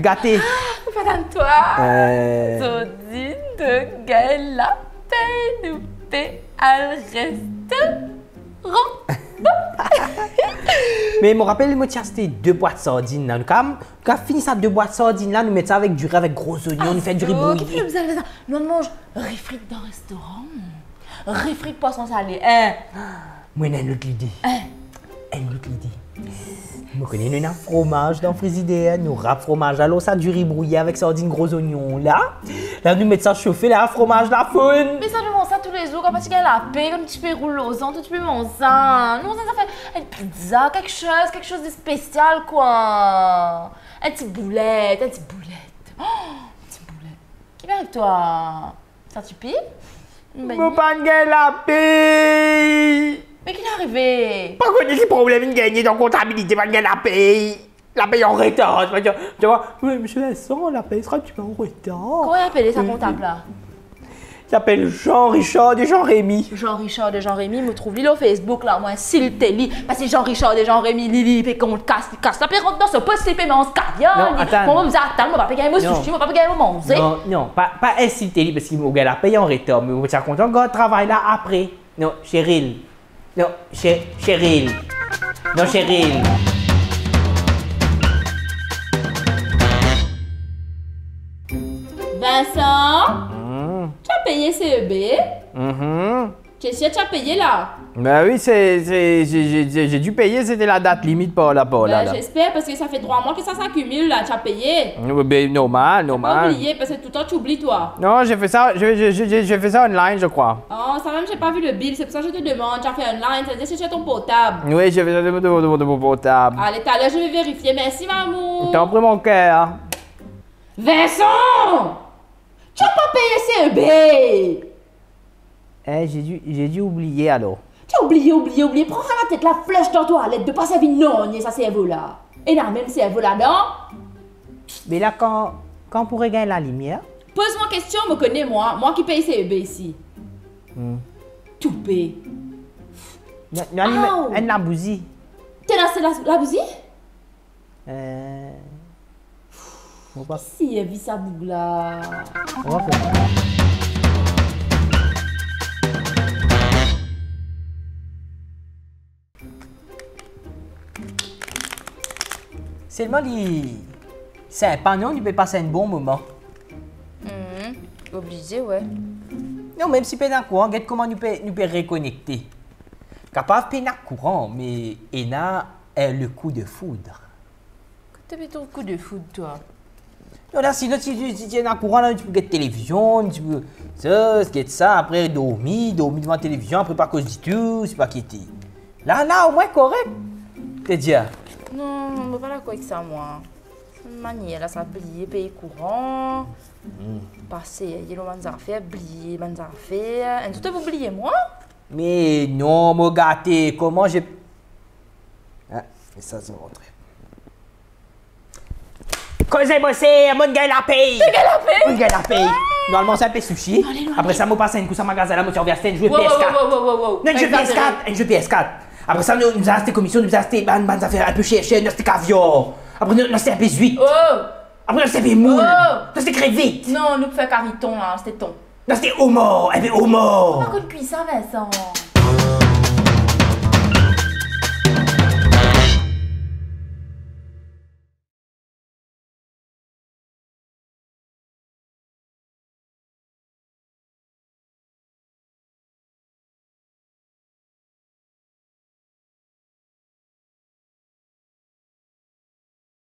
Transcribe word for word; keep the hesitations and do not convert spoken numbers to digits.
Gate. Konpran twa? Eh. Zordi nou gagn lapey, nou pe al restoran. Me mo rapel, mo ti aste de bwat sardinn la. Nou kav, nou kav fini sa de bwat sardinn la, nou met sa avek diri, avek gro zonion, nou fer diri brouye. Ki problem sa, sa? Nou al manz refri dan restoran. Refri pwason sale, eh. Mo ena enn lot lide. Eh. Enn lot lide. Mo kone nou ena fromaz dan frizider, nou rap fromaz la lor sa diri brouye avek sardinn gro zonion la. La nou met sa sofe la, fromaz la fonn. Me sa nou manz sa toulezour, kan pa ti gagn lapey, kan nou ti pe roul lozan, tou ti pe manz sa. Nou manz sa, zafer, enn pizza, kiksoz, kiksoz de spesial kwa. Enn ti boulet, enn ti boulet. Oh, ti boulet. Ki pe ariv twa? Sa ti pir? Mo pa'nn gagn lapey. Me ki arive? Pa kone ki problem inn gagne dan kontabilite, pa'nn gagn lapey. Lapey an retar, tu vois, tu vois. Oui, monsieur Vincent, la paye sera un petit peu en retard. Kouma li apele sa kontab la? Li apel Jean-Richard de Jean-Rémy. Jean-Richard de Jean-Rémy, mo trouv li lor Facebook la, mo insilte li. Parski Jean-Richard de Jean-Rémy, li, li pe kont kas, kas la pe rant dan so pos, li pe manz kaviar, li. Non, atann. Mwa, mo bizin atann, mo pa pe gagn mo sousi, mo pa pe gagn mo manze. Non, non, pa, pa insilte li, parski mo gagn lapey an retar, me mo ti a kontan gard travay la apre. Non, Cheryl. Non, Che-, Cheryl. Non, Cheryl. Vincent, hmm, tu as payé C E B? Mhm. Tu es sûr tu as payé là? Ben oui, c'est, c'est, j'ai, j'ai, j'ai, j'ai dû payer, c'était la date limite par là, par là, là. Ben, j'espère, parce que ça fait trois mois que ça s'accumule, là, tu as payé. Oui, ben, normal, normal. T'as pas oublié, parce que tout le temps, tu oublies, toi. Non, j'ai fait ça, je, je, je, je, j'ai fait ça online, je crois. Oh, ça même, j'ai pas vu le bill, c'est pour ça que je te demande. Tu as fait online, ça veut dire que c'est sur ton portable. Oui, j'ai fait ça de, de, de, de mon portable. Allez, tout à l'heure, je vais vérifier. Merci, maman. T'en prie, mon cœur. Vincent! Tu as pas payé C E B! Eh, j'ai dû, j'ai dû oublier alors. Tu as oublié, oublié, oublié. Prends ça la tête, la flush dan twalèt, de pa servi nanye sa servo la. Ena mem servo ladan. Me la, kan, kan pou regagn lalimier? Poz mwa kestion, mo kone mwa, mwa ki pey C E B isi. Hmm. Toupe. Non, non, aw! Enn labouzi. Te la, se la, labouzi? Eh, mo pa... Ki servi sa boug la? Mo pa fer. Selman li sinpa, non, li pe pas enn bon moman. Hmm, oblize, we. Non, mem si pena kouran, get kouma nou pe, nou pe rekonekte. Kapav pena kouran, me ena, eh, le coup de foudre. Kot to pe trouv coup de foudre, twa? Non, la, sinon, si, si, si ti ena kouran, la, ti pou get televizion, ti pou sa, get sa, apre dormi, dormi devan televizion, apre pa koz ditou, se pa ki ete. La, la, omwin korek. Te dir. Non, mo pa dakor ek sa, mwa. Manier la, sa bliye pey kouran. Hmm. Pase, ye lor bann zafer, bliye bann zafer. Enn zour to pou bliye mwa? Me non, mo gate, koman je... Ah, me sa, se rantre. Koze mo, se, mo gagn lapey. To gagn lapey? Mo gagn lapey. Ah! Normalman, se inpe sousi. Non, ale, non, ale. Apre sa, mo pas enn kou sa magazin la, mo ti anvi aste enn zwe P S quatre. Wow, wow, wow, wow, wow. Non, enn zwe P S quatre, exagere. Enn zwe P S quatre. Apre sa, nou, nou aste komision, nou aste bann, bann zafer inpe cher, cher, nou aste kaviar. Apre, nou, nou aste inpe zwit. Oh! Apre, nou aste inpe moul. Oh! Nou aste krevet. Non, nou pou fer kari ton la, aste ton. Nou aste omar, inpe omar. Mo pa konn kwi sa, Vincent.